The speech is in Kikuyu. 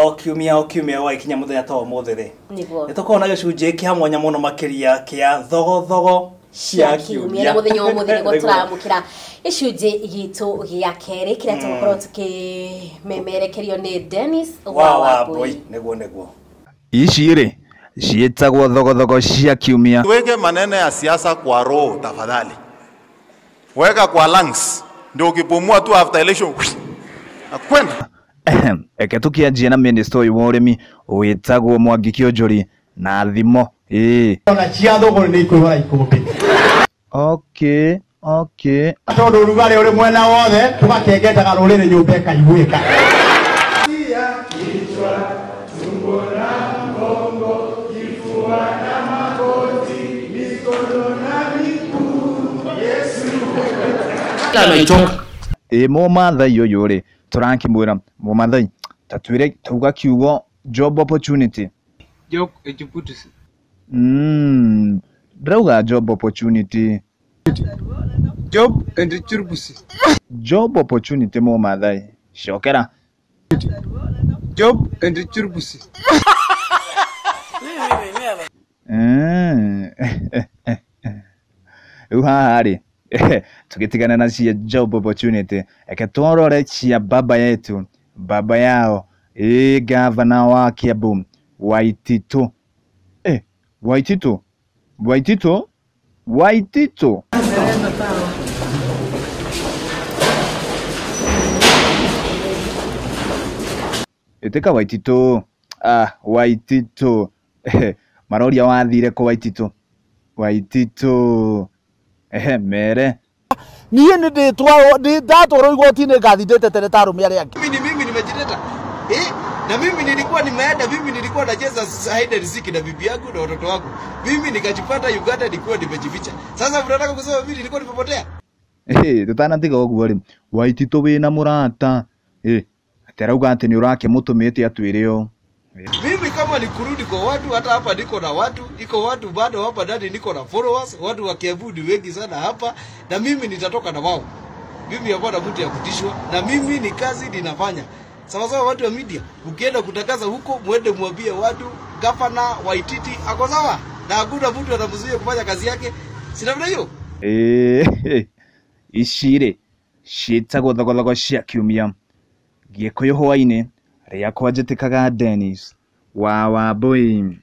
O kiumia o kiumia gwagĩkinya mũthenya ta ũmũthĩ rĩ, nĩguo nĩ tũkoragwo na gĩcunjĩ kĩa mwanya mũno makĩria kĩa thogothogo cia kiumia. Na mũthenya wa ũmũthĩ nĩguo tũramũkĩra gĩcunjĩ gitũ gĩa kerĩ kĩrĩa tũgũkorwo tũkĩmemerekerio nĩ Dennis wa Wambui. Nĩguo nĩguo. Ici rĩ ciĩtagwo thogothogo cia kiumia. Tuweke maneno ya siasa kwa roho tafadhali. Weka kwa lungs. Ndio ukipumua tu after election akwenda. Eke tũkĩanjia na minister ũyũ wa ũrĩmi wĩtagwo Mwangi Kĩonjori na thimo. Ĩĩ. Ona cia thũgũrĩ nĩ ikũihũra ikũmbĩ. Okay, okay. Tondũ ũrugarĩ ũrĩ mwena wothe tũgakengetaga rũrĩrĩ nyũmba ĩkaiguĩka. Ĩ mũmathai ũyũ rĩ tũrakĩmwĩra mũmathai ta twĩre tauga kiugo job opportunity. Job opportunity. Ndĩrauga job opportunity. Job and churbusi. Job opportunity mũmathai. Cokera. Job and churbusi. Rĩu haha rĩ tũgĩtigana na cia job opportunity, eke tũrore cia baba yetu, baba yao, ĩ gavana wa Kiambu Waititu. Waititu, Waititu, Waititu. Ĩtĩka Waititu. Ah, Waititu. Maroria wathire kũ Waititu? Waititu. Ehe, mere. Niĩ nĩ ndĩtwarwo ndatwarwo igoti-inĩ ngathindĩte tene ta arũme arĩa angĩ. Mimi mimi nimejileta. Na mimi nilikuwa nimeenda, mimi nilikuwa nacheza hide and seek na bibi yangu na watoto wangu. Mimi nikajipata Uganda nilikuwa nimejificha. Sasa mnataka kusema mimi nilikuwa nimepotea? Tutanatiga ũguo rĩ, Waititu wĩna mũrata. Atĩ arauga atĩ nĩ ũrakĩmũtũmĩte atwĩre ũũ. Mimi kama ni kurudi kwa watu, hata hapa niko na watu, iko watu bado hapa ndani, niko na followers, watu wa Kiambu ni wengi sana hapa, na mimi nitatoka na wao. Mimi hapana mtu ya kutishwa, na mimi ni kazi ninafanya. Sawa sawa, watu wa media, ukienda kutangaza huko, muende muambie watu gavana Waititi ako sawa, na hakuna mtu anamzuia kufanya kazi yake. Si namna hiyo? Ici rĩ ciĩtagwo thogothogo cia kiumia. Gĩkũyũ hwainĩ rĩakwa njĩtĩkaga Dennis wa Wambui.